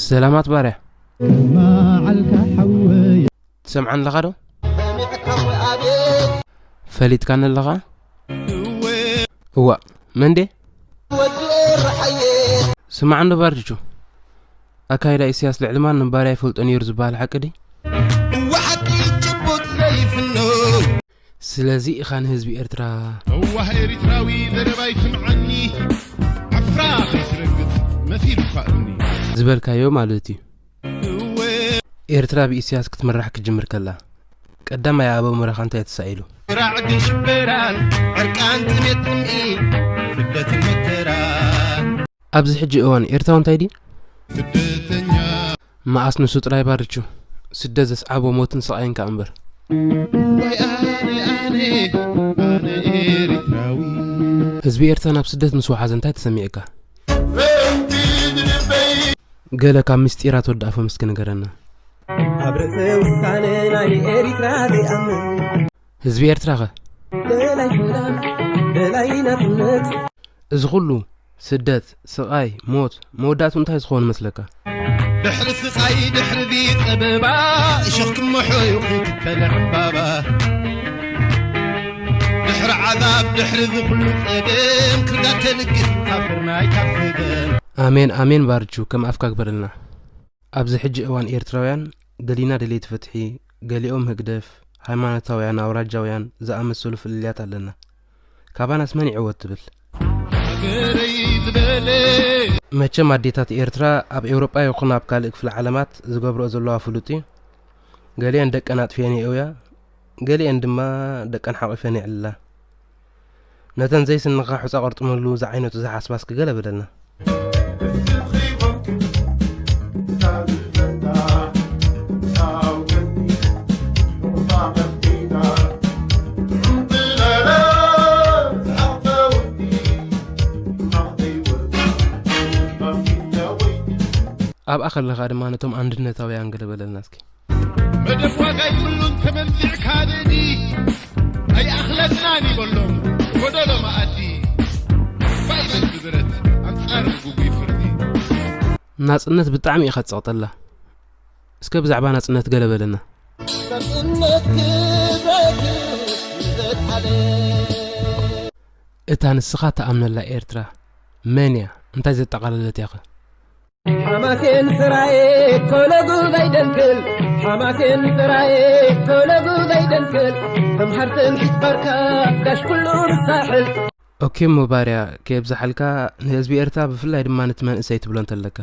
ሰላማት ባርያ። ትሰምዓኒ ኣለኻ ዶ? ፈሊጥካኒ ኣለኻ? እዋ፣ መን ድየ? ስማዕ እንዶ ባርድቹ፣ ኣካይዳ ኢሳያስ ልዕሊ ማንም ባርያ ይፈልጦ ነይሩ ዝበሃል ሓቂ ድዩ? እዋ፣ ሓቂ ጭቡጥ ዘይፍኖ። ስለዚ ኢኻ ንህዝቢ ኤርትራ፣ እዋህ ኤሪትራዊ ዘረባይ ስምዓኒ፣ ዓፍራ ከይትረግጽ መሲሉካ እምኒ። ዝበልካዮ ማለት እዩ። እወ። ኤርትራ ብኢሳያስ ክትምራሕ ክትጅምር ከላ፣ ቀዳማይ ኣበው ምራኻ እንታይ ተሳኢሉ? ራዕዲ ሽበራን ዕርቃን ጥሜት ጽምኢ፣ ስደትን መከራን። ኣብዚ ሕጂ እዋን ኤርትራዊ እንታይ ድዩ? ስደተኛ። መኣስ ንሱ ጥራይ ባርቹ፣ ስደት ዘስዓቦ ሞትን ስቓይን ከኣ እምበር። ወይ ኣነ፣ ኣነ፣ ኣነ ኤሪትራዊ። ህዝቢ ኤርትራ ናብ ስደት ምስ ወሓዘ እንታይ ተሰሚዕካ? ገለ ካብ ምስጢራት ወዲ ኣፎም እስኪ ንገረና። ኣብ ርእሰ ውሳነ ናይ ኤሪትራ ዘይኣምን። ህዝቢ ኤርትራ ኸ? ደላይ ሰላም፣ ደላይ ናጽነት። እዚ ኹሉ ስደት፣ ስቓይ፣ ሞት፣ መወዳእቱ እንታይ ዝኸውን መስለካ? ድሕሪ ስቓይ፣ ድሕሪ ጸበባ፣ እሾኽ ክመሖ ይኹን ትከለ ዕምባባ። ድሕሪ ዓዛብ፣ ድሕሪ እዚ ኩሉ ጸገም፣ ክርዳድ ተልግስ፣ ካብ ፍርናይ ካብ ሰገን። ኣሜን፣ ኣሜን ባርቹ፣ ከም ኣፍካ ግበረልና። ኣብዚ ሕጂ እዋን ኤርትራውያን ገሊና ደለይቲ ፍትሒ፣ ገሊኦም ህግደፍ፣ ሃይማኖታውያን፣ ኣውራጃውያን ዝኣመሰሉ ፍልልያት ኣለና። ካባናስ መን ይዕወት ትብል? ሃገረይ ዝበለ። መቸም ኣዴታት ኤርትራ ኣብ ኤውሮጳ ይኹን ኣብ ካልእ ክፍለ ዓለማት ዝገብርኦ ዘለዋ ፍሉጥ እዩ። ገሊአን ደቀን ኣጥፍየን የእውያ፣ ገሊአን ድማ ደቀን ሓቒፈን የዕልላ። ነተን ዘይስንኻ ሑጻ ቆርጥመሉ ዝዓይነቱ ዝሓስባ እስኪ ገለ በለልና። ኣብኣ ከለኻ ድማ ነቶም ኣንድነታውያን ገለ በለልና እስኪ። መደብ ዋጋ ይብሉን ተመንዚዕካ ብእዲ ኣይኣኽለናን ይበሎም ጎደሎ መኣዲ። ባይብል ብብረት ኣንጻር ግጉይ ፍርዲ። ናጽነት ብጣዕሚ ኢኻ ትጸቕጠላ። እስከ ብዛዕባ ናጽነት ገለ በለና። ናጽነት ክብረትስ ዘትዓለ። እታ ንስኻ ትኣምነላ ኤርትራ መን እያ? እንታይ ዘጠቓለለት እያ ኸ? ሓማሴን ስራዬ ኮለጉ ዘይደንክል፣ ሓማሴን ስራዬ ኮለጉ ዘይደንክል፣ ተምሃር ትምሒት ባርካ ጋሽ ኩሉ ንሳሕል። ኦኬ እሞ ባርያ ከየብዝሓልካ ንህዝቢ ኤርትራ ብፍላይ ድማ ነቲ መንእሰይ ትብሎ እንተለካ።